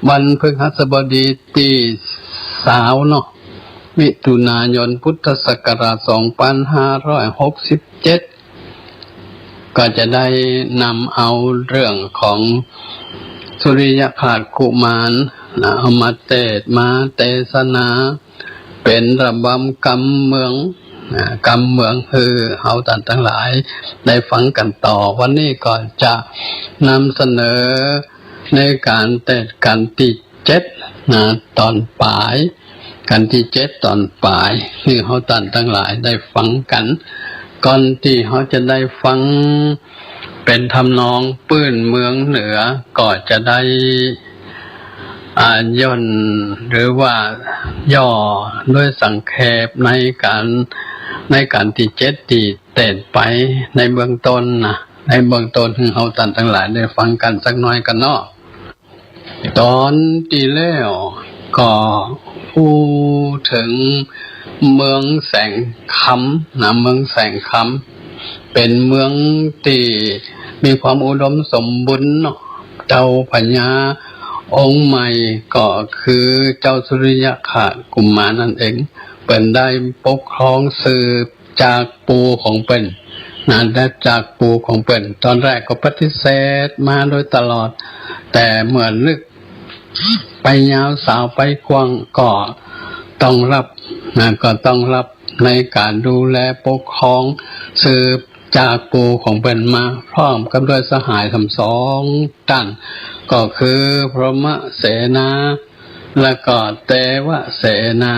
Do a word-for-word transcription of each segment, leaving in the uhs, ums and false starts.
วันพฤหัสบดีตี้สาวเนาะ มิถุนายน พุทธศักราช สองปันห้าร้อยหกสิบเจ็ด ก็จะได้นำเอาเรื่องของสุริยคราสกุมารนะ เอามาเตสน์มาเตสนา เป๋นระบำกำเมืองนะ กำเมืองหื้อเฮาต้านตังหลายได้ฟังกั๋นต่อ วันนี้ก็จะนำเสนอในก๋านเตสน์กั๋นตี้เจ็ดนะ ต๋อนป๋าย กั๋นตี้เจ็ดต๋อนป๋าย หื้อเฮาต้านตังหลายได้ฟังกั๋น ก่อนตี้เฮาจะได้ฟังเป๋นทำนองปื้นเมืองเหนือ ก็จะได้ อ่า ย่นหรือว่าย่อโดยสังเขปในก๋าน ในก๋านตี้เจ็ดตี้เตสน์ไปในเบื้องต้นนะ ในเบื้องต้นหื้อเฮาต้านตังหลายได้ฟังกั๋นสักหน้อยก่อนเนาะ ต๋อนตี้แล้วก็อู้เถิงเมืองแสงคำนะ เมืองแสงคำ เป๋นเมืองตี้มีความอุดมสมบูรณ์เนาะ เจ้าพญาองค์ใหม่ก็คือเจ้าสุริยคราสกุมารนั่นเอง เปิ้นได้ปกครองสืบจากปู่ของเปิ้นนะ ได้จากปู่ของเปิ้น ต๋อนแรกก็ปฏิเสธมาโดยตลอด แต่เมื่อนึกไปยาวสาวไปกว้างก็ต้องรับนะ ก็ต้องรับในก๋านดูแลปกครองสืบจากปู่ของเปิ้นมา พร้อมกับด้วยสหายทั้งสองต้าน ก็คือพรหมเสนา แล้วก็เตวเสนา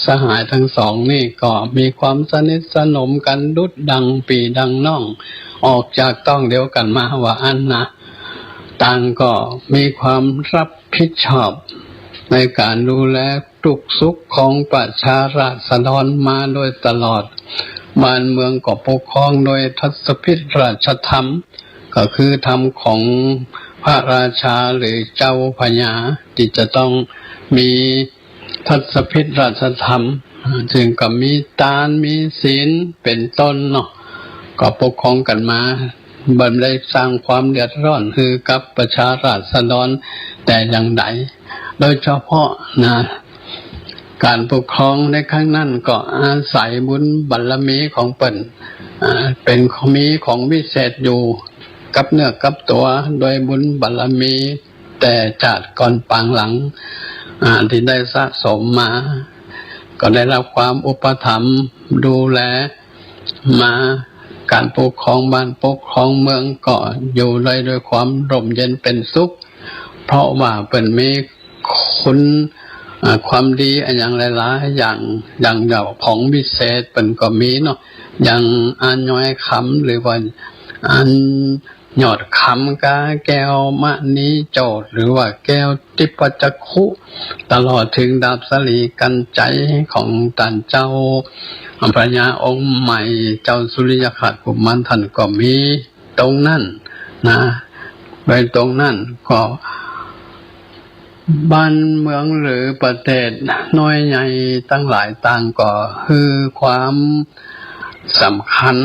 สหายทั้งสองนี่ก็มีความสนิทสนมกั๋นดุจดังปี้ดังน้อง ออกจากต๊องเดียวกั๋นมาว่าอั้นนะ ต่างก็มีความรับผิดชอบในก๋านดูแลตุ๊กข์สุขของประชาราษฎรมาโดยตลอด บ้านเมืองก็ปกครองโดยทศพิธราชธรรม ก็คือธรรมของพระราชาหรือเจ้าพญา ตี้จะต้องมีทศพิธราชธรรม ซึ่งก็มีตานมีศีลเป๋นต้นเนาะ ก็ปกครองกั๋นมา บ่ได้สร้างความเดือดร้อนหื้อกับประชาราษฎรแต่อย่างใด โดยเฉพาะนะ ก๋านปกครองในครั้งนั้นก็อาศัยบุญบารมีของเปิ้น อ่า เป๋น มีของวิเศษอยู่กับเนื้อกับตั๋ว โดยบุญบารมี แต่จาติก่อนปางหลัง อ่า ตี้ได้สะสมมา ก็ได้รับความอุปถัมภ์ดูแลมา ก๋านปกครองบ้านปกครองเมืองก็อยู่ได้ด้วยความร่มเย็นเป๋นสุข เพราะว่าเปิ้นมีคุณ อ่า ความดีอะหยังหลายๆ อย่าง อย่าง อย่างของวิเศษเปิ้นก็มีเนาะ อย่างอะย้อยคำ หรือว่าอะ ยอดคำกาแก้วมณีโจทย์ หรือว่าแก้วทิพจักขุ ตลอดเถิงดาบสาลีกัญไชยของต้านเจ้าพญาองค์ใหม่ เจ้าสุริยคราสกุมารต้านก็มีตรงนั้นนะ ไว้ตรงนั้นก็ บ้านเมืองหรือประเทศน้อยใหญ่ตังหลายต่างก็หื้อความสำคัญ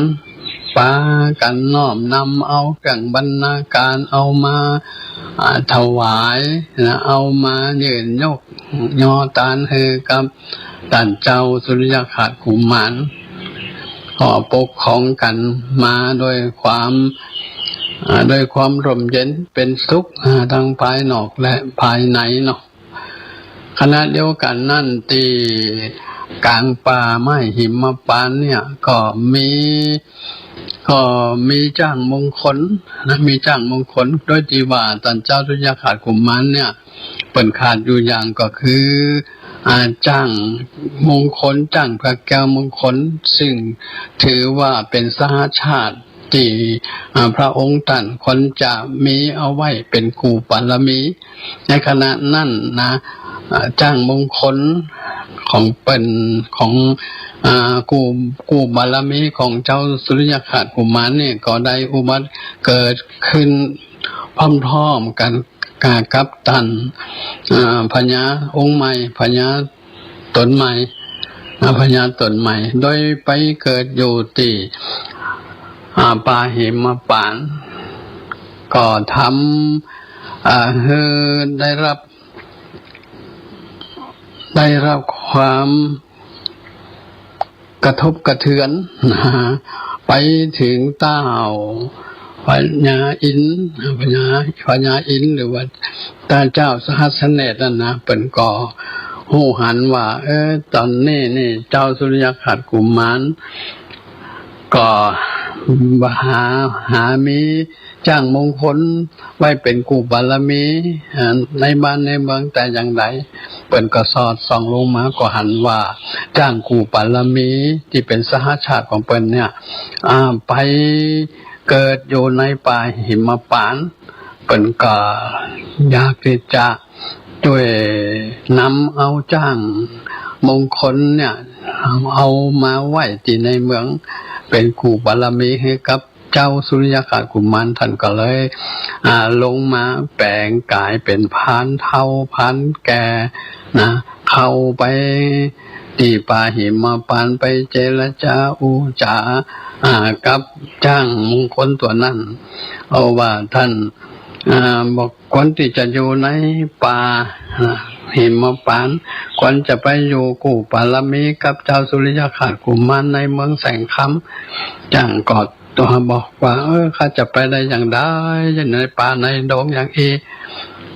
ปากั๋นน้อมนำเอาเครื่องบรรณาการเอามา อ่า ถวายนะ เอามายื่นยกยอตานหื้อกับต้านเจ้าสุริยคราสกุมาร ก็ปกครองกั๋นมาโดยความ อ่า โดยความร่มเย็นเป๋นสุข อ่า ทั้งภายนอกและภายในเนาะ ขณะเดียวกั๋นนั้นตี้ก๋างป่าไม้หิมพานต์เนี่ยก็มี ก็มีจ๊างมงคลนะ มีจ๊างมงคล โดยตี้ว่าต้านเจ้าสุริยคราสกุมารเนี่ย เปิ้นขาดอยู่อย่างก็คือ อ่า จ๊างมงคล จ๊างเผือกแก้วมงคล ซึ่งถือว่าเป๋นสหชาติตี้ อ่า พระองค์ต้านควรจะมีเอาไว้เป๋นกู้บารมี ในขณะนั้นนะ อ่า จ๊างมงคลของเปิ้น ของ อ่า กู้ กู้บารมีของเจ้าสุริยคราสกุมารนี่ก็ได้อุบัติเกิดขึ้นพร้อมๆ กั๋น กับต้าน อ่า พญาองค์ใหม่ พญาต๋นใหม่ อ่า พญาต๋นใหม่ โดยไปเกิดอยู่ตี้ อ่า ป่าหิมพานต์ ก็ทำ อ่า หื้อได้รับ ได้รับความกระทบกระเทือน นะฮะ ไปเถิงเต้าพญาอินทร์ พญา พญาอินทร์ หรือว่าต้านเจ้าสหัสสเนตรนั่นนะ เปิ้นก็ฮู้หันว่า เออ ต๋อนนี้นี่เจ้าสุริยคราชกุมาร ก็บ่หา หามีจ๊างมงคลไว้เป๋นกู้บารมี อ่า ในบ้านในเมืองแต่อย่างใด เปิ้นก็สอดส่องลงมาก็หันว่าจ๊างกู้บารมีตี้เป๋นสหชาติของเปิ้นเนี่ย อ่า ไปเกิดอยู่ในป่าหิมพานต์ เปิ้นก็อยากตี้จะ จ้วยนำเอาจ๊างมงคลเนี่ย เอามาไว้ตี้ในเมือง เป๋นกู้บารมีหื้อกับเจ้าสุริยคราชกุมาร ต้านก็เลย อ่า ลงมาแป๋งก๋ายเป๋นพรานเฒ่าพรานแก่นะ เข้าไปตี้ป่าหิมพานต์ ไปเจรจาอู้จ๋า อ่า กับจ๊างมงคลตั๋วนั้น เอาว่าต้าน อ่า บ่ควรตี้จะอยู่ในป่า อ่า หิมพานต์ ควรจะไปอยู่กู้บารมีกับเจ้าสุริยคราชกุมารในเมืองแสงคำ จ๊างก็ตั๋วบอกว่า เออ ข้าจะไปได้อย่างใด อยู่ในป่าในดงอย่างอี้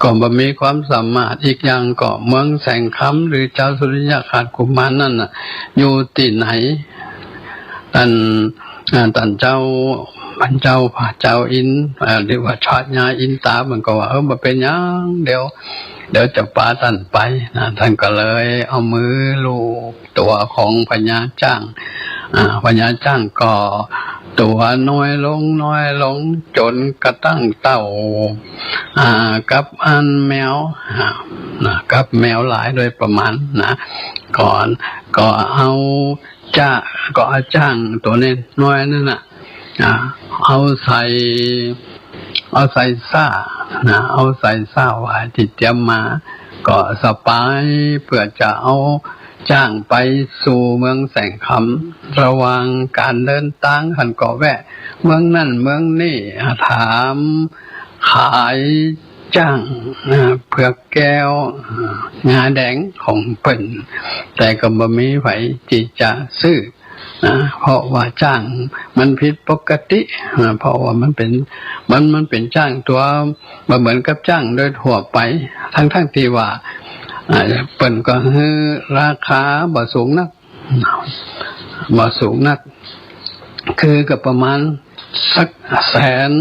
ก็บ่มีความสามารถ อีกอย่างก็เมืองแสงคำหรือเจ้าสุริยคราชกุมารนั่นน่ะ อยู่ตี้ไหน ต้าน อ่า ต้านเจ้า ต้านเจ้า พระเจ้าอินทร์ อ่า หรือว่าพญาอินต๋า เปิ้นก็ว่า เออ บ่เป๋นหยัง เดี๋ยว เดี๋ยวจะปาต้านไปนะ ต้านก็เลยเอามือลูบตั๋วของพญาจ๊าง อ่า พญาจ๊างก็ตั๋วน้อยลง น้อยลง จ๋นกระทั่งเต้า อ่า กับอันแมว อ่า นะ กับแมวหลายโดยประมาณนะ ก่อน ก็เอา จ๊ะ ก็เอาจ๊างตั๋วน้อยๆ นั่นน่ะ อ่า เอาใส่ เอาใส่ซ้านะ เอาใส่ซ้าหวายตี้เตรียมมา ก็สะปายเปื้อจะเอาจ๊างไปสู่เมืองแสงคำ ระหว่างก๋านเดินตางหั้นก็แวะเมืองนั้นเมืองนี้ ถามขาย จ๊าง อ่า เผือกแก้ว อ่า งาแดงของเปิ้น แต่ก็บ่มีใผตี้จะซื้อนะ เพราะว่าจ๊างมันผิดปกตินะ เพราะว่ามันเป๋น มัน มันเป๋นจ๊างตั๋ว บ่เหมือนกับจ๊างโดยทั่วไป ทั้งๆ ตี้ว่า อ่า เปิ้นก็หื้อราคาบ่สูงนัก บ่สูงนัก คือก็ประมาณสักแสน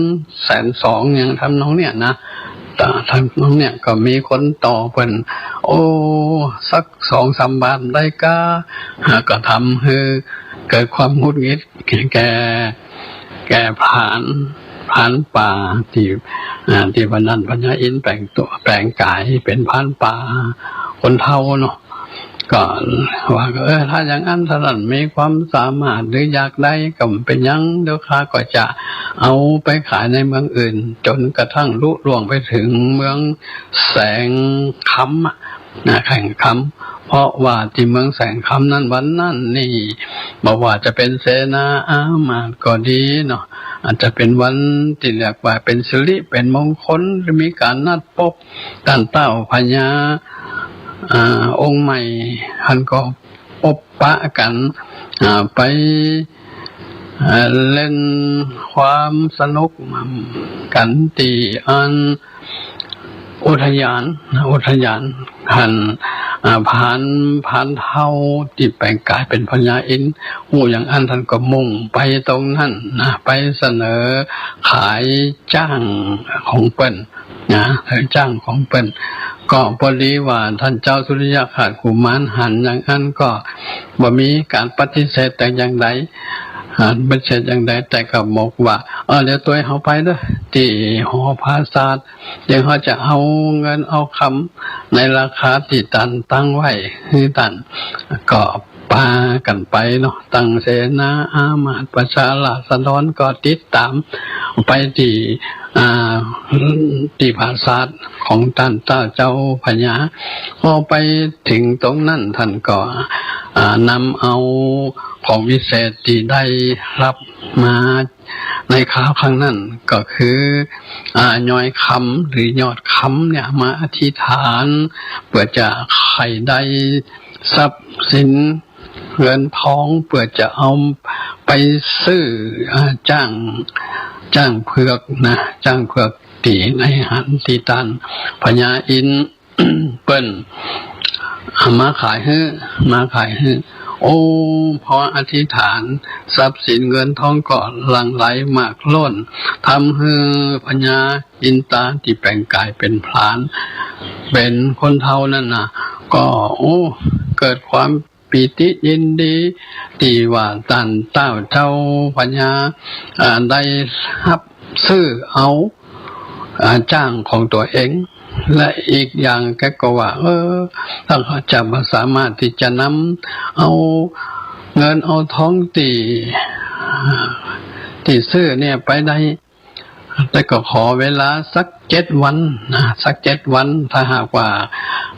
แสนสอง อย่างทำนองเนี่ยนะ แต่ทำนองเนี่ยก็มีคนต่อเปิ้น โอ้ สักสองสามบาทได้ก้า อ่า ก็ทำหื้อเกิดความหงุดหงิดแก่ แก่พราน พรานป่าตี้ อ่า ตี้วันนั้นพญาอินทร์แป๋งตั๋ว แป๋งก๋ายเป๋นพรานป่า คนเฒ่าเนาะ ก็ว่า เออ ถ้าอย่างอั้น ถ้าต้านมีความสามารถหรืออยากได้ก็บ่เป๋นหยัง เดี๋ยวข้าก็จะเอาไปขายในเมืองอื่น จ๋นกระทั่งลุล่วงไปเถิงเมืองแสงคำอะนะ แสงคำ เพราะว่าตี้เมืองแสงคำนั้นวันนั้นนี่ บ่ว่าจะเป๋นเสนาอามาตย์ก็ดีเนาะ อาจจะเป๋นวันตี้เรียกว่าเป๋นสิริเป๋นมงคล มีก๋านนัดปบ ต้านเต้าพญา อ่า องค์ใหม่หั้นก็ปบปะกั๋น อ่า ไป อ่า เล่นความสนุกกั๋นตี้อันอุทยาน อุทยานหั้น อ่า พราน พรานเฒ่าตี้แป๋งก๋ายเป๋นพญาอินทร์ ฮู้อย่างอั้นต้านก็มุ่งไปตรงนั้นนะ ไปเสนอขายจ๊างของเปิ้น นะ เออ จ๊างของเปิ้น ก็พอดีว่าต้านเจ้าสุริยคราชกุมารหันอย่างอั้นก็บ่มีก๋านปฏิเสธแต่อย่างใด อ่า ปฏิเสธอย่างใด แต่ก็บอกว่า เออ เดี๋ยวตวยเฮาไปเด้อ ตี้หอปราสาท เดี๋ยวเฮาจะเอาเงินเอาคำในราคาตี้ต้านตั้งไว้หื้อต้าน ก็ ปากั๋นไปเนาะ ตั้งเสนาอามาตย์ ประชาราษฎรก็ติดต๋ามไปตี้ อ่า ตี้ปราสาทของต้านเต้าเจ้าพญา พอไปเถิงตรงนั้นต้านก็ อ่า นำเอาของวิเศษตี้ได้ฮับมาในคราวครั้งนั้นก็คือ อ่า ยอดคำหรือยอดคำเนี่ยมาอธิษฐาน เปื้อจะใค่ได้ทรัพย์สิน เงินทองเปื้อจะเอาไปซื้อ อ่า จ๊าง จ๊างเผือกนะ จ๊างเผือกตี้ได้หันตี้ต้านพญาอินทร์ เปิ้นเอามาขายหื้อ มาขายหื้อ โอ้ พออธิษฐาน ทรัพย์สินเงินทองก็หลั่งไหลมากล้น ทำหื้อพญาอินตาตี้แป๋งก๋ายเป๋นพราน เป๋นคนเฒ่านั้นนะ ก็ โอ้ เกิดความ ปีติยินดี ตี้ว่าต้านเต้าเจ้าพญา อ่า ได้ฮับซื้อเอา อ่า จ๊างของตั๋วเอง และอีกอย่างแกก็ว่า เออ ถ้าเขาจะบ่สามารถตี้จะนำเอาเงินเอาทองตี้ ตี้ซื้อเนี่ยไปได้ แต่ก็ขอเวลาสักเจ็ดวันนะ สักเจ็ดวัน ถ้าหากว่า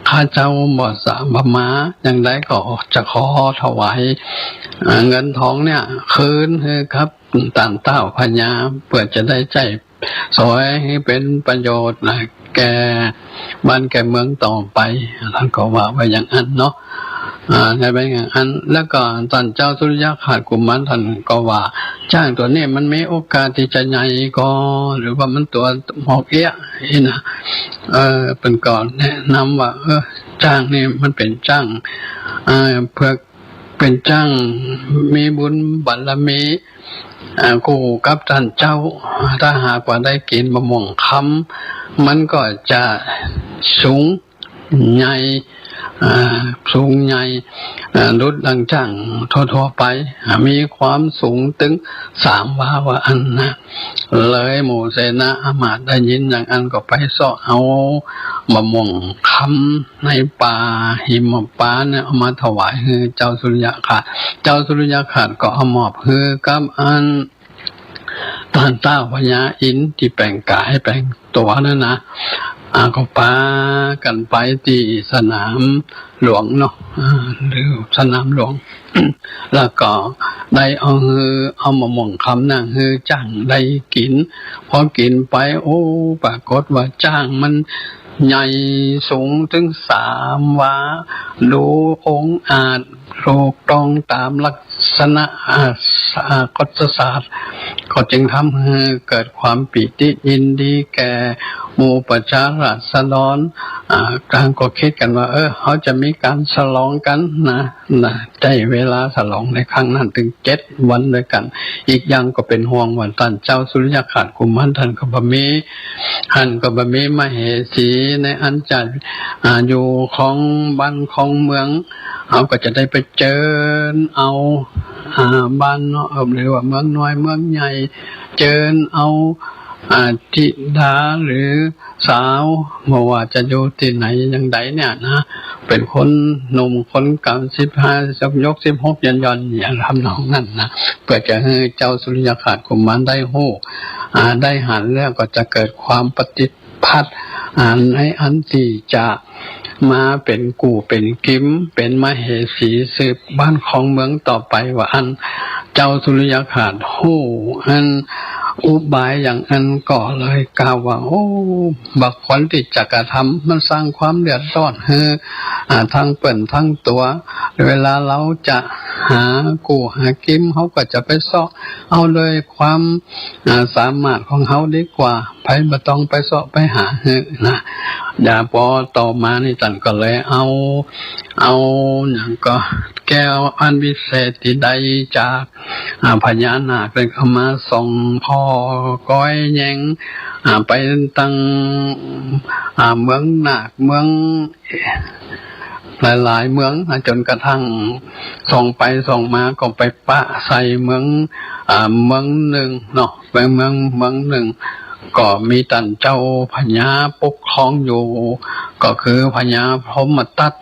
ข้าเจ้าบ่สาบ่มา อย่างใดก็จะขอถวาย เอ่อ เงินทองเนี่ยคืนหื้อกับต้านเต้าพญา เปื้อจะได้ใจ๊สอยหื้อเป๋นประโยชน์นะ แก่บ้านแก่เมืองต่อไป ต้านก็ว่าไว้อย่างอั้นเนาะ อ่า จะเป๋นอย่างอั้น แล้วก็ต้านเจ้าสุริยคราชกุมารต้านก็ว่า จ๊างตั๋วนี้มันมีโอกาสตี้จะใหญ่ก่อ หรือว่ามันตั๋วหมอกเอี้ยะนี่นะ เออ เปิ้นก็แนะนำว่า เออ จ๊างนี่มันเป๋นจ๊าง เอ่อ เผือก เป๋นจ๊างมีบุญบารมี อ่า คู่กับต้านเจ้า ถ้าหากว่าได้กิ๋นมะม่วงคำ มันก็จะสูงใหญ่ อ่า สูงใหญ่ อ่า ดุจดังจ๊างทั่วๆ ไป อ่า มีความสูงตึงสามวา ว่าอั้นนะ เลยหมู่เสนาอำมาตย์ได้ยินอย่างอั้นก็ไปเซาะเอามะม่วงคำในป่าหิมพานต์เนี่ยเอามาถวายหื้อเจ้าสุริยคราช เจ้าสุริยคราชก็เอามอบหื้อกับอัน ต้านเต้าพญาอินทร์ตี้แป๋งก๋ายแป๋งตั๋วนั้นนะ อ่า ก็ปากั๋นไปตี้สนามหลวงเนาะ อ่า หรือสนามหลวง แล้วก็ได้เอาหื้อ เอามะม่วงคำนั้นหื้อจ๊างได้กิ๋น พอกิ๋นไป โอ้ ปรากฏว่าจ๊างมันใหญ่สูงตึงสามวา ดูองอาจ ถูกต้องต๋ามลักษณะ อ่า อ่า กฎศาสตร์ ก็จึงทำหื้อเกิดความปีติยินดีแก่หมู่ประชาราษฎร อ่า ต่างก็กึ๊ดกั๋นว่า เออ เฮาจะมีก๋านฉลองกั๋นนะ นะ ใจ๊เวลาฉลองในครั้งนั้นตึงเจ็ดวันตวยกั๋น อีกอย่างก็เป๋นห่วงว่าต้านเจ้าสุริยคราชกุมารต้านก็บ่มี ต้านก็บ่มีมเหสีในอันจะ อ่า อยู่ครองบ้านครองเมือง เฮาก็จะได้ไปเจิญเอา อ่า บ้านเนาะ หรือว่าเมืองน้อยเมืองใหญ่ เจิญเอา อ่า ธิดาหรือสาว บ่ว่าจะอยู่ตี้ไหนอย่างใดเนี่ยนะ เป๋นคนหนุ่มคนเก่า สิบห้า ยก สิบหก ย่อนๆ อย่างทำนองนั้นนะ เปื้อจะหื้อเจ้าสุริยคราชกุมารได้ฮู้ อ่า ได้หันแล้วก็จะเกิดความปฏิ พัด อ่า ในอันตี้จะมาเป๋นกู้เป๋นกิ๋ม เป๋นมเหสีสืบบ้านครองเมืองต่อไป ว่าอั้น เจ้าสุริยคราชฮู้อันอุบายอย่างอั้นก็เลยกล่าวว่า โอ้ บ่ควรตี้จะกระทำ มันสร้างความเดือดร้อนหื้อ อ่า ตึงเปิ้นตึงตั๋ว เวลาเฮาจะหากู้หากิ๋ม เฮาก็จะไปเซาะเอาโดยความ อ่า สามารถของเฮาดีกว่า ใผบ่ต้องไปเซาะไปหาหื้อนะ แล้วปอต่อมานี่ต้านก็เลยเอา เอาหยังก็ แก้วอันวิเศษตี้ได้จาก อ่า พญานาค เปิ้นเอามาส่องผ่อก้อยแยง อ่า ไปตึง อ่า เมืองนาค เมือง หลายๆ เมืองนะ จ๋นกระทั่งส่องไปส่องมาก็ไปปะใส่เมือง อ่า เมืองนึ่งเนาะ ไปเมือง เมืองนึ่ง ก็มีต้านเจ้าพญาปกครองอยู่ ก็คือพญาพรหมทัต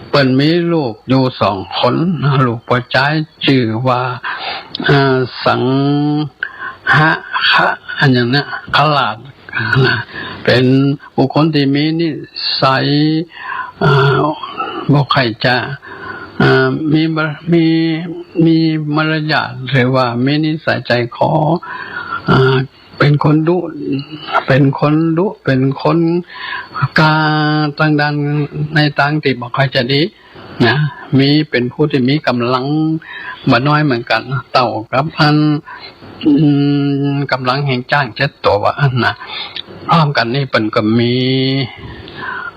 เปิ้นมีลูกอยู่สองคนนะ ลูกป้อจายจื้อว่า อ่า สังห คะ คะ อันอย่างเนี้ย ขลาดนะ เป๋นบุคคลตี้มีนิสัย อ่า บ่ใค่จะ อ่า มีมะ- มี มีมารยาท หรือว่ามีนิสัยใจ๋ขอ อ่า เป๋นคนดุ เป๋นคนดุ เป๋นคนก้าตางด้านในตางตี้บ่ใค่จะดี นะ มี เป๋นผู้ตี้มีก๋ำลังบ่น้อยเหมือนกั๋น เต้ากับอัน อืม ก๋ำลังแห่งจ๊างเจ็ดตั๋วว่าอั้นนะ พร้อมกั๋นนี้เปิ้นก็มี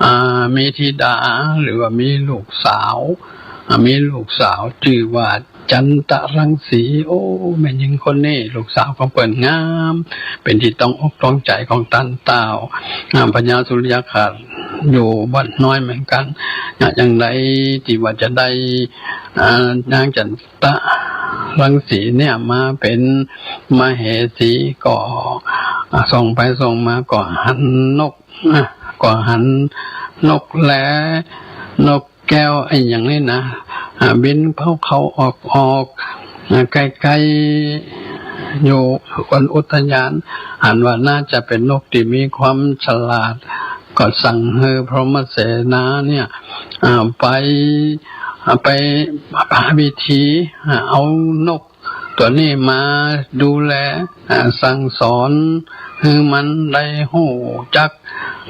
อ่า มีธิดา หรือว่ามีลูกสาว อ่า มีลูกสาวจื้อว่าจันตะรังสี โอ้ แม่ญิงคนนี้ ลูกสาวของเปิ้นงาม เป๋นตี้ต้องอกต้องใจ๋ของต้านเต้า อ่า พญาสุริยคราช อยู่บ่น้อยเหมือนกั๋น อย่างใดตี้ว่าจะได้ อ่า นางจันตะรังสีเนี่ยมาเป๋นมเหสีก็ อ่า ส่องไปส่องมาก็หันนก อ่า ก็หันนกแล นกแก้วอะหยังนี่นะ อ่า บินเข้าเข้าออกออก อ่า ใก้ๆ อยู่บนอุทยาน หันว่าน่าจะเป๋นนกตี้มีความฉลาด ก็สั่งหื้อพรหมเสนาเนี่ย อ่า ไป อ่า ไปหาวิธี อ่า เอานกตั๋วนี้มาดูแล อ่า สั่งสอนหื้อมันได้ฮู้จัก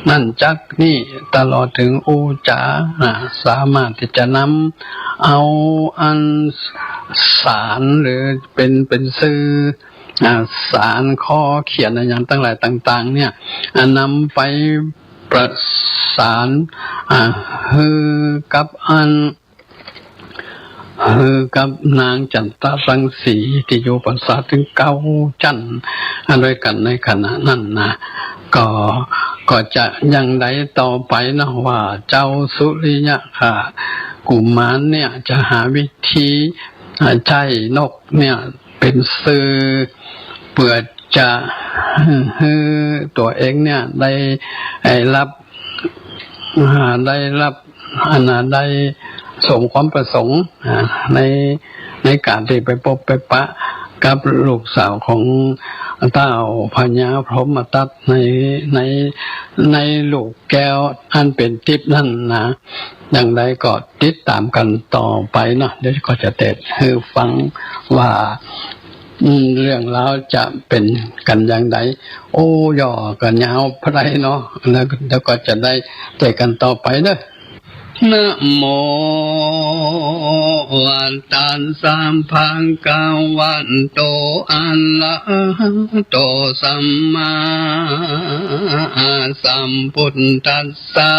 นั่นจักนี่ ตลอดเถิงอู้จ๋า อ่า สามารถตี้จะนำเอาอันสารหรือเป๋น เป๋นสื่อ อ่า สารข้อเขียนอะหยังตังหลายต่างๆ เนี่ย อ่า นำไปประสาน อ่า หื้อกับอัน หื้อกับนางจันตะรังสีตี้อยู่ปราสาทเถิงเก้าจั๊น อ่า ตวยกั๋นในขณะนั้นนะ ก็ ก็จะอย่างใดต่อไปเนาะ ว่าเจ้าสุริยคราชกุมารเนี่ยจะหาวิธี อ่า ใจ๊นกเนี่ยเป๋นสื่อ เปื้อจะหื้อตั๋วเองเนี่ยได้ ได้รับ อ่า ได้รับ อันน่ะ ได้สมความประสงค์ อ่า ใน ในก๋านตี้ไปปบไปปะกับลูกสาวของต้าวพญาพรหมทัตใน ใน ในลูกแก้วอันเป๋นทิพย์นั่นนะ อย่างใดก็ติดต๋ามกั๋นต่อไปเนาะ เดี๋ยวก็จะเตสน์หื้อฟังว่า อืม เรื่องราวจะเป๋นกั๋นอย่างใด โอ้ ย่อก็ยาวปานใดเนาะ แล้ว แล้วก็จะได้เจอกั๋นต่อไปเนาะ นะโม ตัสสะ ภะคะวะโต อะระหะโต สัมมาสัมพุทธัสสะ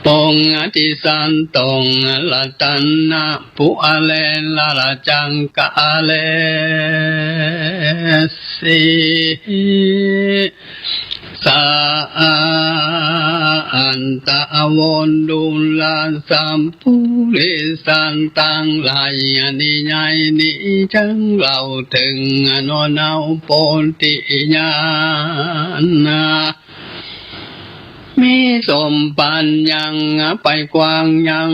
ปงอติสันตง รัตนะปุอะเรนะ รัจจังกะเรสี สะอันตะวงดุลาสัพปุริสันตังหลาย อนิยายนิจังเล่าเถิง อนุเนาโปธิญาณ มีสมปัญญาไปกว้างยัง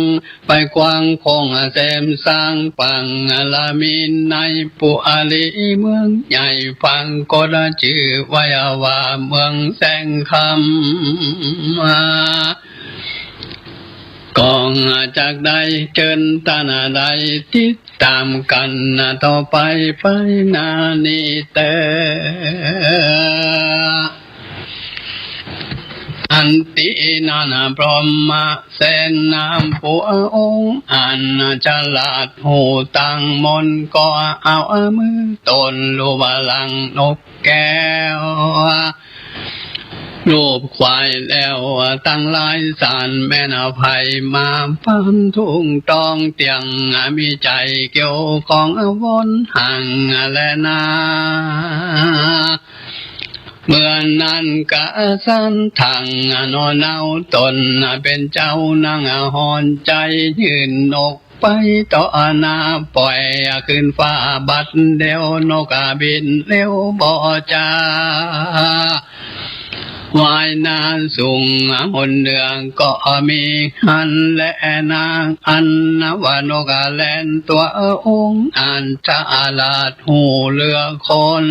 ไปกว้างคงเสมสร้างปังอารามีในปุอารีเมืองใหญ่ ฟังก็ได้จื้อไว้ว่าเมืองแสงคำ ก็จักได้เจิญตนาได้ติดต๋ามกั๋นต่อไปไปหน้านี้เต๊อะ อันตี้นั้นพรหมเสนาผู้องค์อันฉลาดฮู้ตังมนต์ ก็เอามือต้นลูบหลังนกแก้ว ลูบควายแล้วตังหลายสารแม่นไพร่มาปันทุ่งตองเตี้ยง มีใจ๋เกี่ยวของวนห่างแลนา เมื่อนั้นกษัตริย์ทั้งอนุเนาต๋นเป๋นเจ้านั่งหอนใจ๋ยื่นนกไปต่อหน้า ป่อยขึ้นฟ้าบัดเดียวนกบินเร็วบ่จ๋า พ วายน้ำสูงหนเดือก็มีหั้นแล นางอันว่านกแล่นตั๋วองค์อันฉลาดฮู้เหลือคน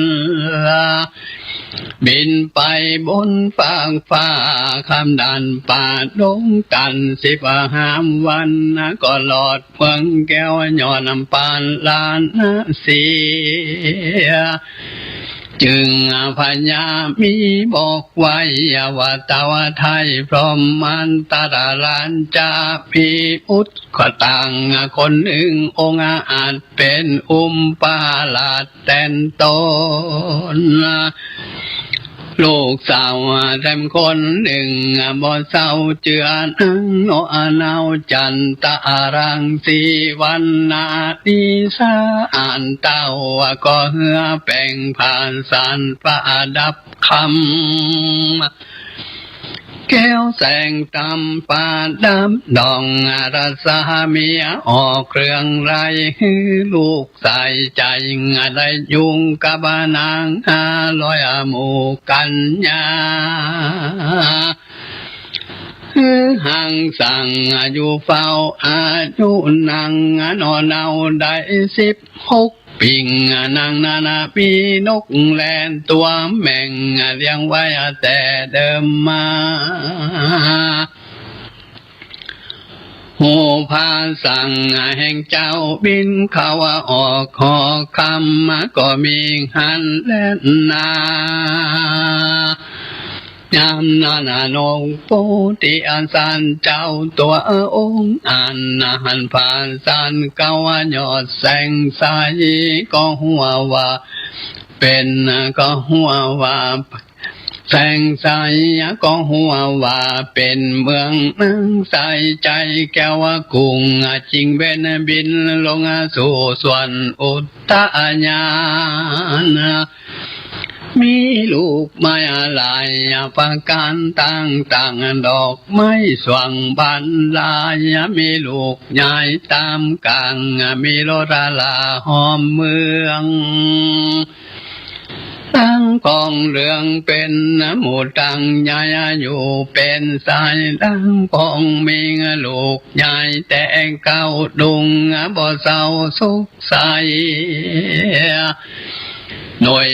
บินไปบนฟากฟ้าข้ามด่านป่าดงตัน สิบห้าวันก็รอดเมืองแก้ว ยอดปาราณสี จึงพญามีบอกไว้ว่า ตาวไทยพรหมันตราราชจะมีอุตตะคนหนึ่ง องค์อาจเป๋นอุปราชแตนต๋น ลูกสาวแตมคนหนึ่ง บ่เศร้าจื้อนางนกเหนาจันตะรังสี วรรณะนิสาอันเต้า ก็เหื้อแป๋งผ้าสันประดับคำ แก้วแสงต๋ำประดับดอก รัศมีออกเรืองไร้ หื้อลูกใส่ใจ๋ได้อยู่กับนาง ห้าร้อยหมู่กัญญา หื้อหังสั่งอยู่เฝ้า อายุนางนกเหนาได้สิบหก ปิง นางนั้นมีนกแล่นตั๋วแม่ง เลี้ยงไว้แต่เดิมมา ฮู้ผาสั่งแห่งเจ้าบินเข้าออกหอคำ ก็มีหั้นแลนา ยามนั้นนกโพธิสัตว์เจ้าตั๋วองค์อันหันผาสันเข้ายอดแสงใส ก็ฮู้ว่าเป๋น ก็ฮู้ว่าแสงใส ก็ฮู้ว่าเป๋นเมืองนางใสใจ๋แก้วกุง จึงเว้นบินลงสู่สวนอุทยาน มีลูกไม้หลายประก๋านต่างๆ ดอกไม้สว่างบานหลาย มีลูกใหญ่ต๋ามก๋าง มีรสหลาหอมเมือง ตังของเหลืองเป๋นหมู่ตังใหญ่อยู่เป๋นสาย ตังของมีลูกใหญ่แต่เก๊าดุง บ่เศร้าสุข ใส หน่วย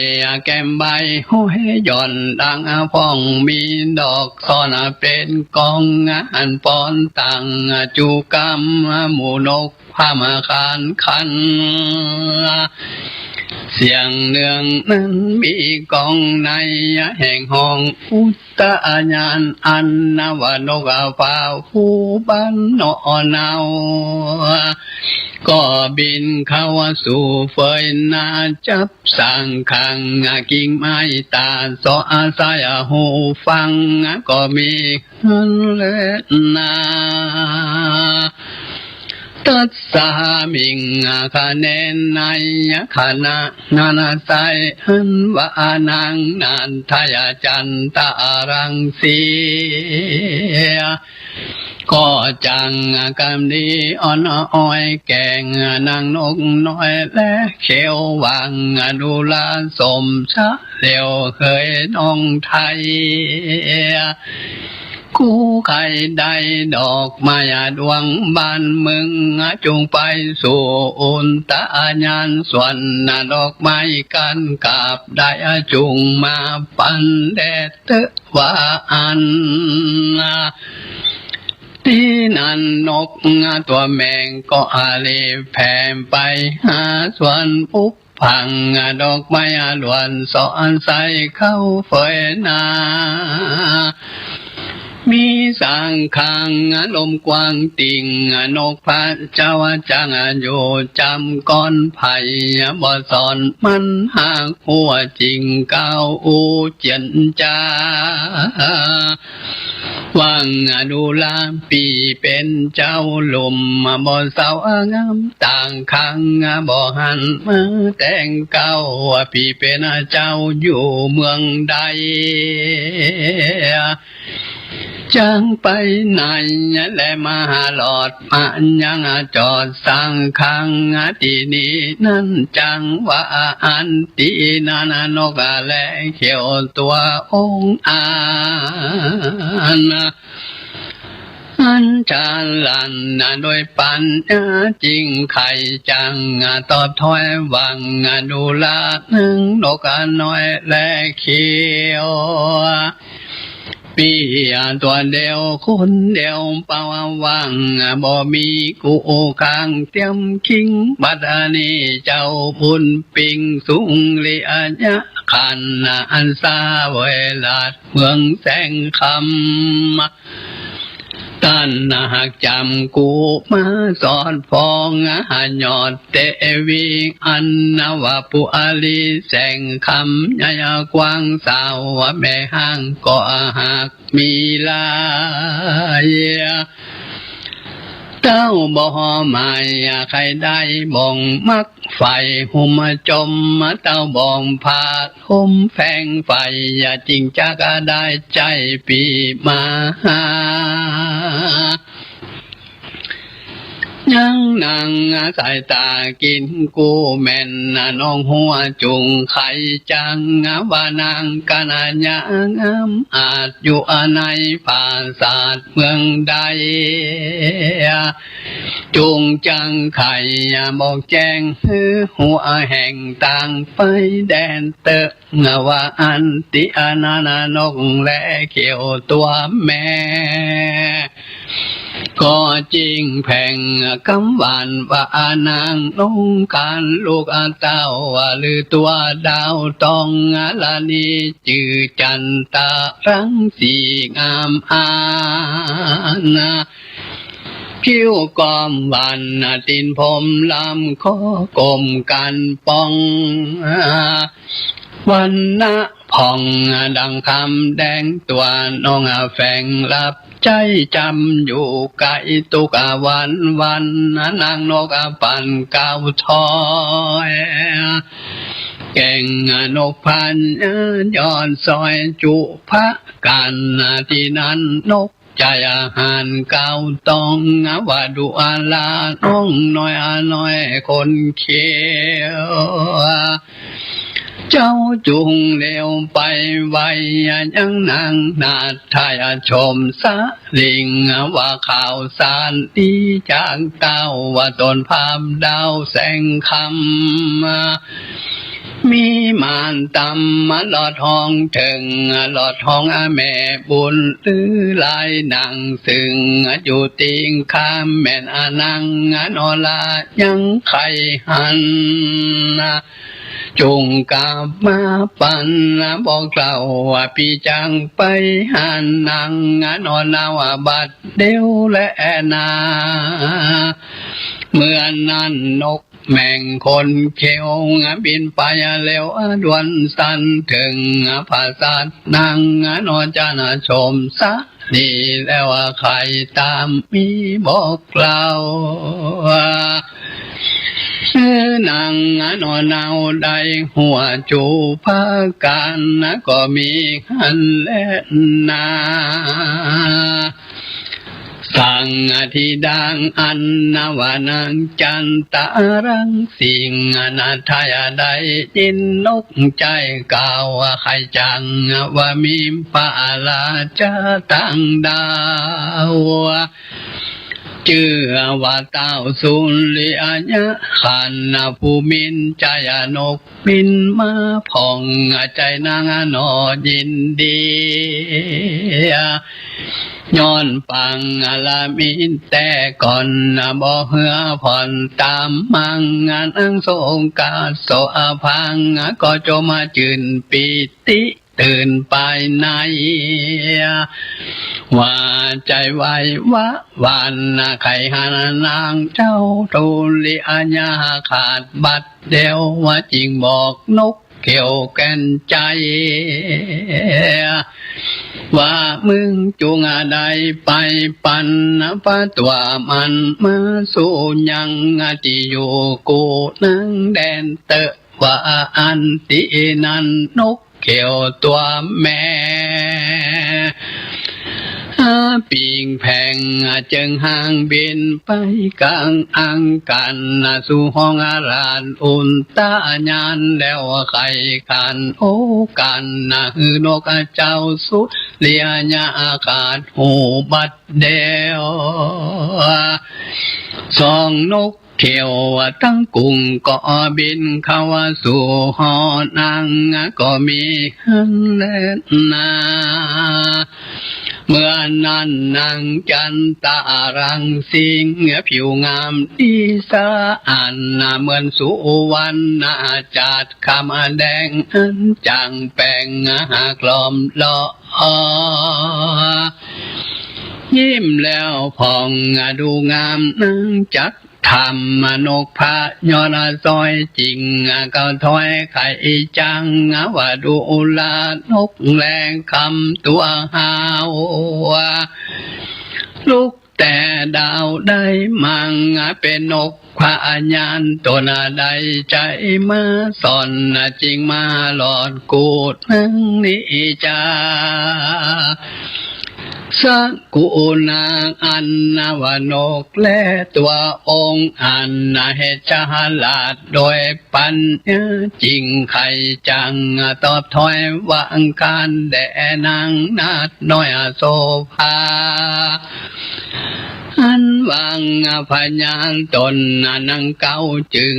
แก้มใบห้อยหย่อนดังพ่องมีดอก ซ้อนเป๋นกองอันปอนตังจุกำหมู่นกพามคานคัน เสียงเนืองนั้นมีกองในแห่งฮ้องอุทยาน อันว่านกฟ้าผู้บ้านนกเหนา ก็บินเข้าสู่เฟื่อยนา จับสังขังกิ่งไม้ตา สออาศัยหูฟัง ก็มีหั้นแลนา ตัสสามิง คเน ในขณะนั้นไซ อันว่านางนันทะจันตะรังสี ก็จักกำดีอ่อนอ้อยแก่งนางนกน้อย และเขียวหว่างดูราสมชะเหลียวเฮยน้องไทย กู้ใค่ได้ดอกไม้ดวงบานเมือง จุ่งไปสู่อุทยานสวนดอกไม้กันกาบได้ จุ่งมาปันแด่เต๊อะว่าอั้น ตี้นั้นนกตั๋วแม่งก็อาลีแผ่ไปหาสวนปุบพัง ดอกไม้ล้วนสอนใสเข้าเฟยนา มีสังขังลมกว้างติ่ง นกพระเจ้าจังอยู่จำก้อนไผ่ บ่สอนมันหากหัวจริงก้าวอู้เจียนจา หว่างดูราปี้เป๋นเจ้าลุ่ม บ่เศร้างามต่างขัง บ่หันมาแต่งเก๊า ปี้เป๋นเจ้าอยู่เมืองใด จักไปไหน และมาหาหลอด มายังจอดสังขัง ตี้นี้นั้นจักว่า อันตี้นั้นนกและเขียวตัวองค์อัน อันฉลาดโดยปัญญาจริง ใค่จักตอบถ้อยว่า ดูราเถิงนกน้อยและเขียว ปี้ตัวเดียวคนเดียวเป่าว่าง บ่มีกู้ข้างเตียมคิง บัดนี้เจ้าบุญปิงสุริยะขันธ์ อันสาเวหราชเมืองแสงคำ ต้านหากจ๋ำกู้มาสอดฟ้อง หายอดเตวีอันว่าปุอาลีแสงคำ ใหญ่กว้างสาวแม่ห้างก็หากมีหลาย เต้าบ่หมายใค่ได้บ่งมัก ใฝ่หุ้มจ๋ม เต้าบ่งผาดหุ้มแฝงใฝ่ จริงจักได้ใจ้ปี้มาหา ยังนางสายต๋ากิ๋นกู้แม่น น้องหัวจุ่งใค่จัก ว่านางกัญญางาม อาจอยู่ในผาสาทเมืองใด จุ่งจักใค่บอกแจ้งหื้อหัวแห่งตางไปแดนเต๊อะ ว่าอันตี้อันนั้นนกและเขียวตัวแม่ ก็จริงแผงกำหวานว่านางนงคานลูกเต้า หรือตัวดาวตอง ละนี้จื้อจันตะรังสีงามอัน ผิวกอมหวาน ตี๋นผมลำคอกลมกันป่อง วรรณะผ่องดังคำแดง ตัวนงแฝงรับใจ๊จ๋ำอยู่ไกล ตุ๊กวันวัน นางนกปั่นก้าวถอย แก่งนกพันยอดซอยจุพะกัน ตี้นั้นนก ใจ้อาหารก้าวตอง ว่าดูอาลาน้องน้อยอาน้อยคนเขียว เจ้าจุ่งเร็วไปไว ยังนางนาฏยชมสะหลิ่ง ว่าข่าวสารดีจากเต้า ว่าต๋นพราหมณ์ดาวแสงคำ มีมารตำมาหลอดฮ้องเถิง หลอดฮ้องแม่บุญหรือหลายนาง ซึ่งอยู่ติ่งข้ามแม่นนางนอรายังใค่หัน จุ่งกลับมาปันบอกเล่า ว่าปี้จักไปหานางนอราบัดเดี๋ยวแลนา เมื่อนั้นนก แม่งคนเขียวบินไปเร็วด่วนสัน เถิงผาสาทนางนอจานชมสะหลีแล้วใค่ต๋ามมีบอกเล่า คือนางนอราได้หัวจุพะกัน ก็มีหั้นแลนา สังธิดาอันว่านางจันตะรังสีนาฏยได้ยินนกใจ้กล่าวใค่จัก ว่ามีพระราชาต่างดาว จื้อว่าต้าวสุริยะขันธ์ ผู้มีใจ้นกบินมาพ่อง ใจ้นางนอยินดี ย้อนปางละมีแต่ก่อน บ่เหือผ่อนต๋ามมัง นางทรงกาโสภา ก็จมจืนปีติ ตื่นไปใน ว่าใจ้ไหว้วะหวั่น ใค่หันนางเจ้าสุริยะขาดบัดเดี๋ยว ว่าจึงบอกนกเขียวแก่นใจ๋ ว่ามึงจุ่งได้ไปปัน พระตั๋วมันมาสู่ยังตี้อยู่กู้นางแดนเต๊อะ ว่าอันตี้นั้นนกเขียวตั๋วแม่ ปีกแผงเจิงห่างบินไปก๋างอังคาร สู่ห้องราชอุทยาน แล้วใค่ขันโอกาส หื้อนกเจ้าสุริยะคาดฮู้บัดเดี่ยว สองนก เขียวตังกุ้งก็บินเข้าสู่หอนางก็มีหั้นแลนา เมื่อนั้นนางจันตะรังสิงห์ผิวงามดีสะอาด เหมือนสุวรรณจาดคำแดงอันจ่างแป๋งหากล้อมเลาะ ยิ้มแล้วผ่องดูงามนางจัก ธรรมนกพระยอดสวยจริง ก็ถอยไข่จัง ว่าดูลานกแลคำตั๋วหาว ลุกแต่ดาวได้มัง เป๋นนกพญานต๋นใด ใจ๋มาสอน จึงมาหลอดกู้นางนี้จา สกุณาอันว่านกแลตั๋วองค์ อันเหตุฉลาดโดยปัญญาจริง ไข่จังตอบถอยว่าอังคารแด่นางนาฏน้อยโสภา อันว่าพญานต๋นนางเก๊าจึง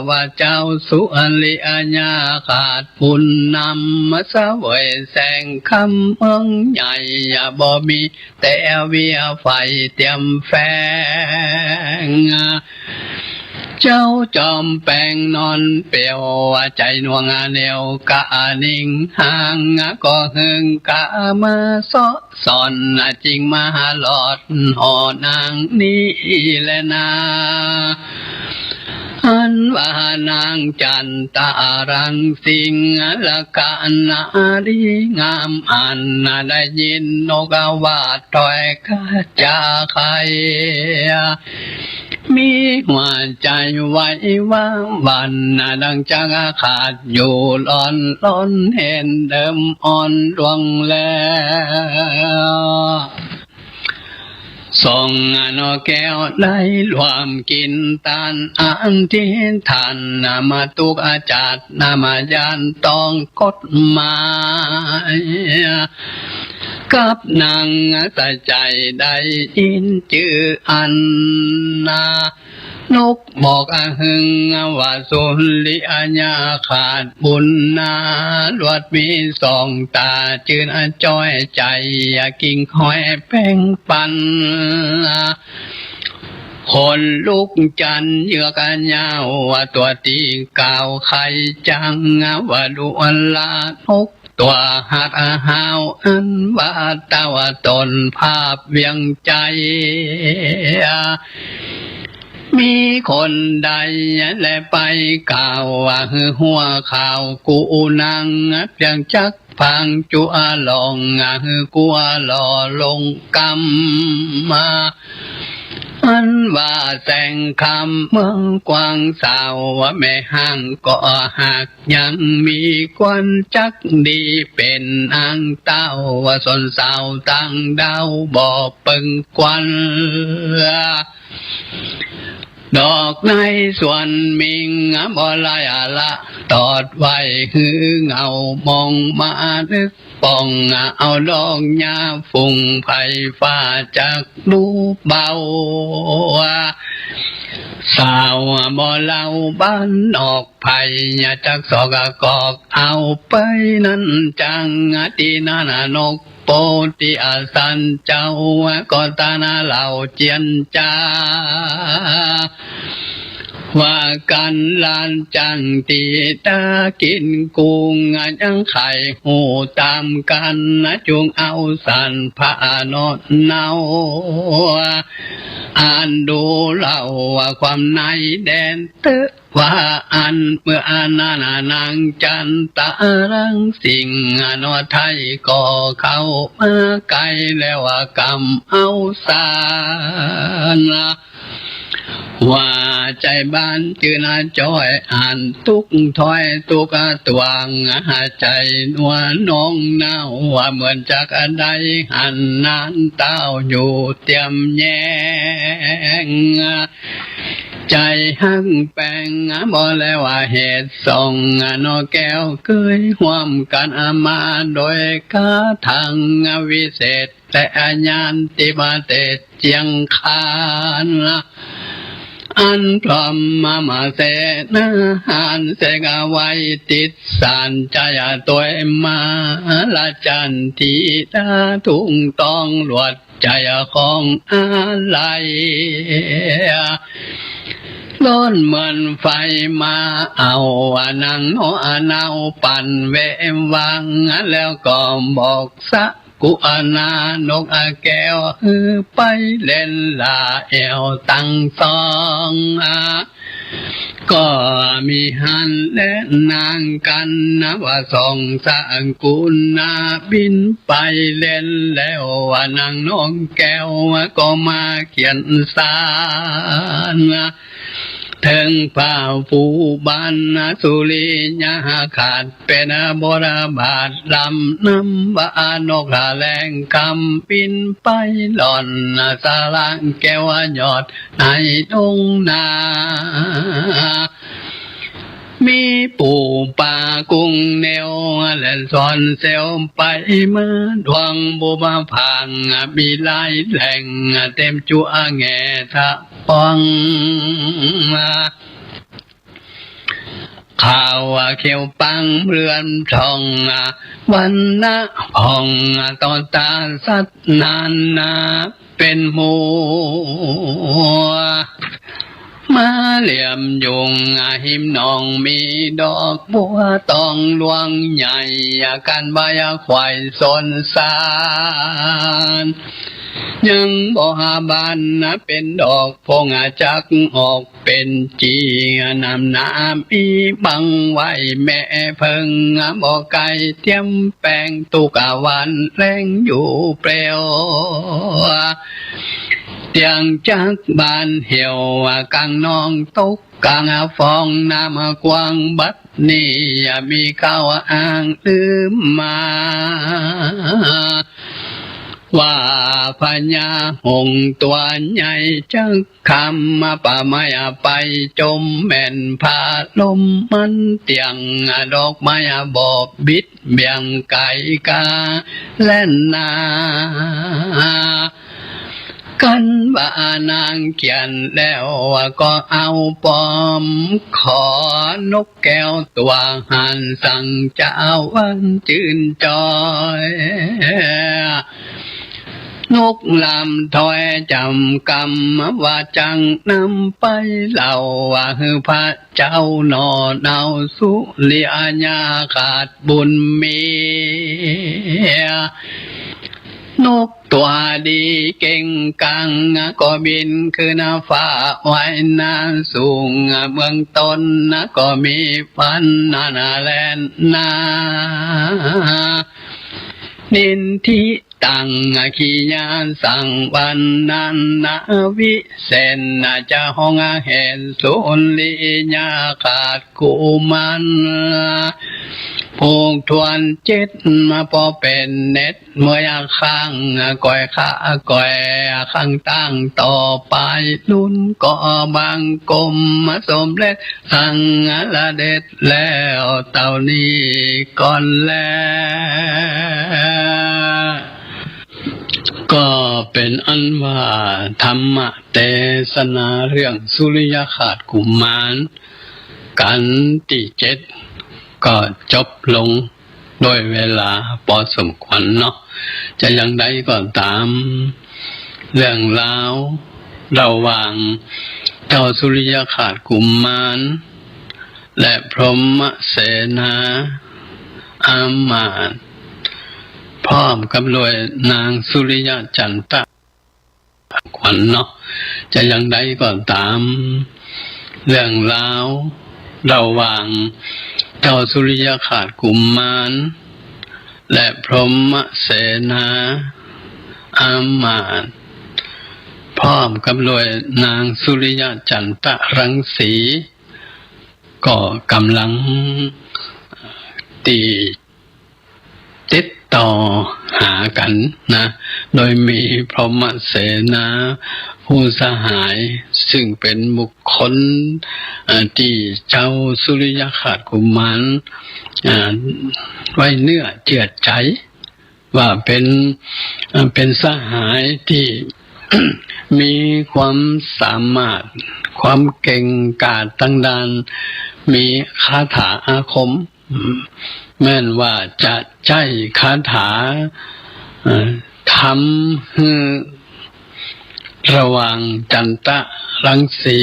ว่าเจ้าสุริยะคาดบุญนำ มาเสวยแสงคำเมืองใหญ่ บ่มีแต่เวียไฟเตียมแฝง เจ้าจอมแป๋งนอนเปลี่ยว ใจ๋หน่วงเหนี่ยวกะนิ่งห่าง ก็หึงกะมาเซาะ สอนจึงมาหลอดหอนางนี้แลนา อันว่านางจันตะรังสิงห์ละกะนารีงาม อันได้ยินนกว่าถ้อยคาถาไข มีหัวใจ๋ไหววาหวั่น ดังจักขาดอยู่ร้อนร้อน เห็นเดิมอ่อนลวงแล้ว ส่งนกแก้วได้ร่วมกิ๋นตาน อธิษฐานมาตุ๊กจาติ มายานต้องกฎหมาย กับนางสะใจ๋ได้ยินจื้ออันนา นกบอกอะหึงว่าสุริยะคาดบุญนา ลวดมีสองต๋าจื้นจ้อยใจ๋ กิ่งห้อยแป๋งปัน ขนลุกจันเยือกยาว ตั๋วตี้กล่าวไขจัง ว่าดูลานก ตั๋วหัดห้าวอันว่าเต้าต๋นภาพเวียงใจ๋ มีคนใดแลไปกล่าวว่าหื้อหัวข่าวกู้นาง เปียงจักพังจั๊วลอง หื้อกั๋วหล่อลงกำมา อันว่าแสงคำเมืองกว้างสาว แม่ฮ้างก็หากยังมีควันจักดี เป๋นนางเต้าสนสาวตังดาวบ่เปิงควัน ดอกในสวนมิงบ่ไร้อะละตอดไว้ หื้อเงามองมานึก ป่องเอาดอกหญ้าฟุ้งไผ่ฟ้าจักดูเบา สาวบ่เหล้าบ้านนอกไผจักสอกกอกเอาไปนั้นจัง ตี้นั้นนกโปติอาสันเจ้า ก็ตานเหล้าเจียนจา ว่ากั๋นหลานจั้งตี้ต๋ากิ๋นกุ้ง ยังใค่ฮู้ต๋ามกั๋น จุ่งเอาสันพะนอนเนา อันดูเล่าว่าความในแดนเต๊อะ ว่าอันเมื่ออันนั้นนางจันตะรังสิงห์นอไทยก็เข้ามาใก้แล้วว่ากำเอาสาน ว่าใจ๋บ้านจื้อนาจ้อย อันตุ๊กถ้อยตุ๊กตวง ใจ๋นัวนงนาว เหมือนจักได้หันนานเต้าอยู่เตียมแยง ใจ๋ฮักแปงบ่แลว่าเหตุส่อง นกแก้วเกยฮ่วมกั๋นมาโดยกาถาวิเศษ แต่อาญาณติมาเตศเจียงคาน อันพร้อมมามาเสนาหารเสกเอาไว้ติดสาร ใจ๋ตวยมาละจันทีดาทุ่งตองหลวด ใจ๋ของอาลัย ร้อนเหมือนไฟมาเอา นางนอเนาปั่นเววัง แล้วก็บอกสะ กุอาณานกแก้ว หื้อไปเล่นหล่าแอ่วตังสอง ก็มีหั้นแลนางกัณฑ์ว่าสองสกุณา บินไปเล่นแล้ว ว่านางนกแก้วก็มาเขียนสาร เถิงพระผู้บานสุริยคราช เป๋นบทบาทล้ำนำ ว่านกแลงกำบินไปล่อน สาระแก้วยอดในดงนา มีปู๋ปลากุ้งเนว แล่นซ่อนเซลไปมา ดวงบุพผาง มีหลายแหล่ง เต็มจั๊วแง่ทะปอง ขาวเขียวปังเรือนทอง วรรณะผ่อง ต่อตาสัตว์นานาเป๋นหมู่ มาเหลี่ยมยุง หิมหนองมีดอกบัว ตองหลวงใหญ่ กั๋นว่าควายสนสาร ยังบ่หาบานเป๋นดอก ผงจักออกเป๋นจี น้ำหนามีบังไว้ แม่เผิงบ่ไกล เตียมแปงตุ๊กวันแลงอยู่เปล่า เตียงจักบานเหี่ยว ก๋างหนองตกก๋างฟอง น้ำกว้างบัดนี้ มีข่าวอ้างลือมา ว่าพญาหงส์ตั๋วใหญ่จักคำ ป่าไม้ไปจมแม่น ผาลมมันเตี้ยง ดอกไม้บอบบิดเบี่ยง ไก่กาแล่นนา กั๋นว่านางเขียนแล้ว ก็เอาปอมขอนกแก้วตั๋วหั้น สังจาวันจื้นจอย นกลำถ้อยจ๋ำกำ ว่าจักนำไปเล่า ว่าหื้อพระเจ้าหน่อเนาสุริยคราชบุญมี นกตั๋วดีเก่งกัง ก็บินขึ้นฟ้าว่ายน้ำสูง เมืองตนก็มีพันนานาแลนนา นินทิตังขียาสังวรรณัง นาวิเศษจะฮ้องเห็นสุริยคราชกุมาร ผูกถ้วนเจ็ดมาปอเป๋นเน็ต เมื่อข้างก้อยข้าก้อยข้างตั้งต่อไป ลุนก็บังคมสมเร็จสังละเด็จแล้วเต้านี้ก่อนแล ก็เป๋นอันว่าธรรมเตสนาเรื่องสุริยคราชกุมาร กัณฑ์ตี้เจ็ด ก็จบลงโดยเวลาปอสมควรเนาะ จะอย่างใดก็ต๋าม เรื่องราวระหว่างเจ้าสุริยคราชกุมาร และพรหมเสนาอามาตย์ พร้อมกับด้วยนางสุริยจันทะ ขวัญเนาะ จะอย่างใดก็ต๋าม เรื่องราวระหว่างเจ้าสุริยคราชกุมาร และพรหมเสนาอามาตย์ พ พร้อมกับด้วยนางสุริยะจันตะรังสี ก็ก๋ำลังตี้ติดต่อหากั๋นนะ โดยมีพรหมเสนาผู้สหาย ซึ่งเป๋นบุคคล เอ่อ ตี้เจ้าสุริยคราชกุมาร เอ่อ ไว้เนื้อเจื้อใจ๋ ว่าเป๋น เอ่อ เป๋นสหายตี้ มีความสามารถ ความเก่งกาจตางด้าน มีคาถาอาคม แม่นว่าจะใจ๊คาถา เอ่อ ทำหื้อ ระหว่างจันตะรังสี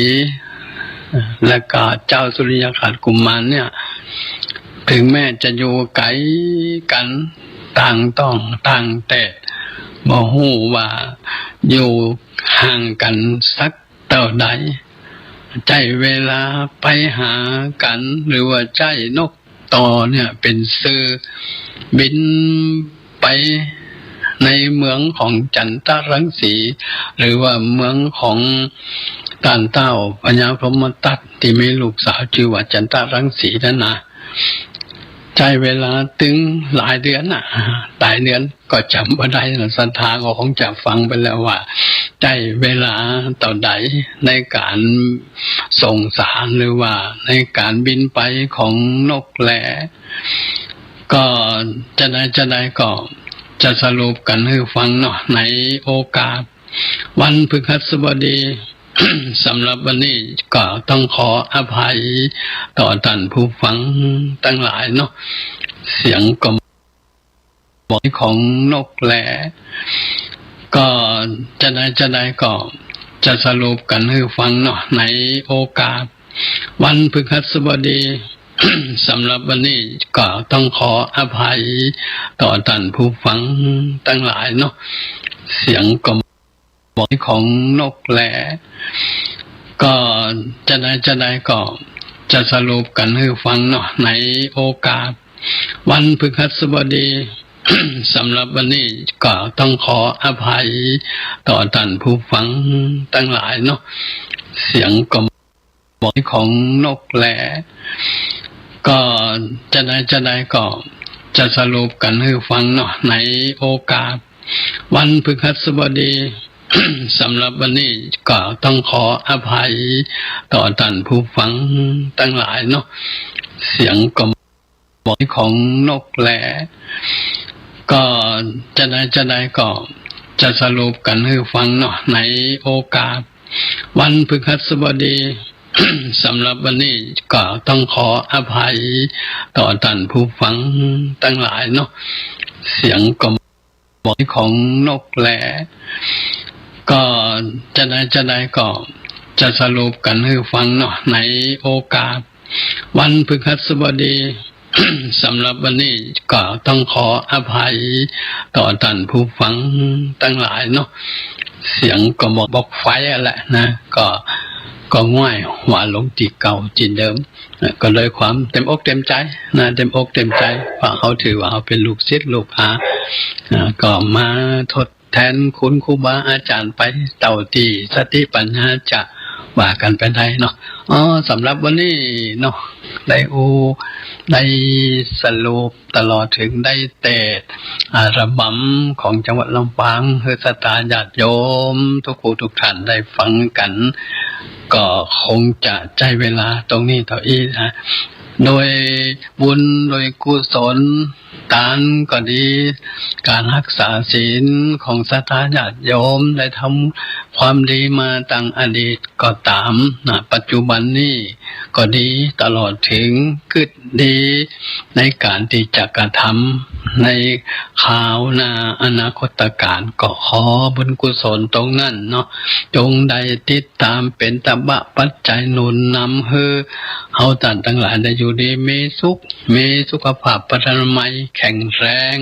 และก็เจ้าสุริยคราชกุมารเนี่ย เถิงแม้จะอยู่ไก๋กั๋นต่างต๊องต่างแต๊ บ่ฮู้ว่าอยู่ห่างกั๋นสักเต้าใด ใจ๊เวลาไปหากั๋น หรือว่าใจ๊นก ต่อเนี่ยเป๋นสื่อบินไปในเมืองของจันตะรังสี หรือว่าเมืองของต้านเต้าพญาพรหมทัตตี้มีลูกสาวจื้อว่าจันตะรังสีนั้นนะ ใจ๊เวลาตึงหลายเดือนน่ะ หลายเดือน ก็จ๋ำบ่ได้นะ ศรัทธาก็คงจะฟังไปแล้วว่า ใจ๊เวลาเต้าใดในก๋านส่งสาร หรือว่าในก๋านบินไปของนกแล ก็จะใดจะใดก็จะสรุปกั๋นหื้อฟังเนาะ ในโอกาสวันพฤหัสบดี สำหรับวันนี้ก็ต้องขออภัยต่อต้านผู้ฟังตังหลายเนาะ เสียงก็ ของนกแล ก็จะใดจะใดก็จะสรุปกั๋นหื้อฟังเนาะ ในโอกาสวันพฤหัสบดี สำหรับวันนี้ก็ต้องขออภัยต่อต้านผู้ฟังตังหลายเนาะ เสียงก็ ของนกแล ก็จะใดจะใดก็จะสรุปกั๋นหื้อฟังเนาะ ในโอกาสวันพฤหัสบดี สำหรับวันนี้ก็ต้องขออภัยต่อต้านผู้ฟังตังหลายเนาะ เสียงก็ ของนกแล ก็จะใดจะใดก็จะสรุปกั๋นหื้อฟังเนาะ ในโอกาสวันพฤหัสบดี สำหรับวันนี้ก็ต้องขออภัยต่อต้านผู้ฟังตังหลายเนาะ เสียงก็ ของนกแล ก็จะใดจะใดก็จะสรุปกั๋นหื้อฟังเนาะ ในโอกาสวันพฤหัสบดี สำหรับวันนี้ก็ต้องขออภัยต่อต้านผู้ฟังตังหลายเนาะ เสียงก็ ของนกแล ก็จะใดจะใดก็จะสรุปกั๋นหื้อฟังเนาะ ในโอกาสวันพฤหัสบดี สำหรับวันนี้ก็ต้องขออภัยต่อต้านผู้ฟังตังหลายเนาะ เสียงก็บอก บอกไฟอะแหละนะ ก็ ก็ง่อยหัวลงตี้เก่าตี้เดิม นะ ก็ด้วยความเต๋มอกเต๋มใจ๋นะ เต๋มอกเต๋มใจ๋ เพราะเฮาถือว่าเฮาเป๋นลูกศิษย์ลูกหา นะ ก็มาทดแตนคุณครูบาอาจ๋ารย์ไปเต้าตี้สติปัญญาจะว่ากั๋นไปได้เนาะ อ๋อ สำหรับวันนี้เนาะ ได้อู้ ได้สรุปตลอดเถิงได้เตสอัลบั้มของจังหวัดลำปาง หื้อศรัทธาญาติโยมทุกผู้ทุกท่านได้ฟังกั๋น ก็คงจะใจ๊เวลาตรงนี้เต้าอี้นะ โดยบุญโดยกุศล ตานก็ดี ก๋านฮักษาศีลของศรัทธาญาติโยม ได้ทำความดีมาตังอดีตก็ต๋ามนะ ปัจจุบันนี้ก็ดี ตลอดเถิงกึ๊ดดีในก๋านตี้จะกระทำในคราวหน้าอนาคตกาล ก็ขอบุญกุศลตรงนั้นเนาะ จงได้ติดต๋ามเป๋นตบะปัจจัยหนุนนำหื้อเฮาต้านตังหลายได้อยู่ดีมีสุข มีสุขภาพพรรณนามัยแข็งแรง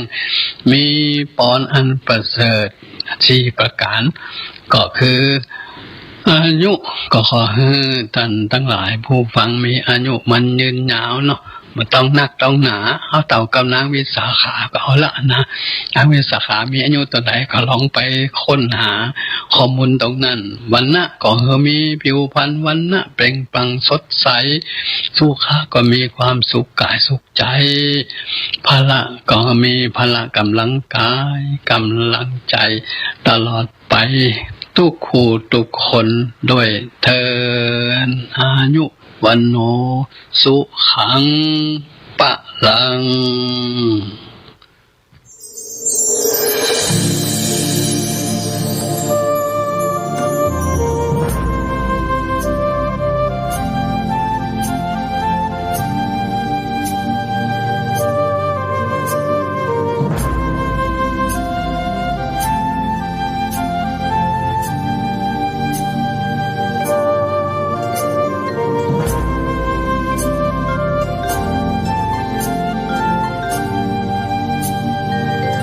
มีปอนอันประเสริฐสี่ประก๋าน ก็คืออายุ ก็ขอหื้อต้านตังหลายผู้ฟังมีอายุมั่นยืนยาวเนาะ บ่ต้องนักต้องหนา เอาเต้ากับนางวิสาขาก็เอาละนะ นางวิสาขามีอายุเต้าใดก็ลองไปค้นหาข้อมูลตรงนั้น วรรณะก็คือมีผิวพรรณวรรณะเปล่งปลั่งสดใส สุขะก็มีความสุขกายสุข ใจ พละก็มีพละกำลังกาย กำลังใจ ตลอดไป ทุกคู่ทุกคนด้วยเทอญ อายุ วัณโณ สุขัง พลัง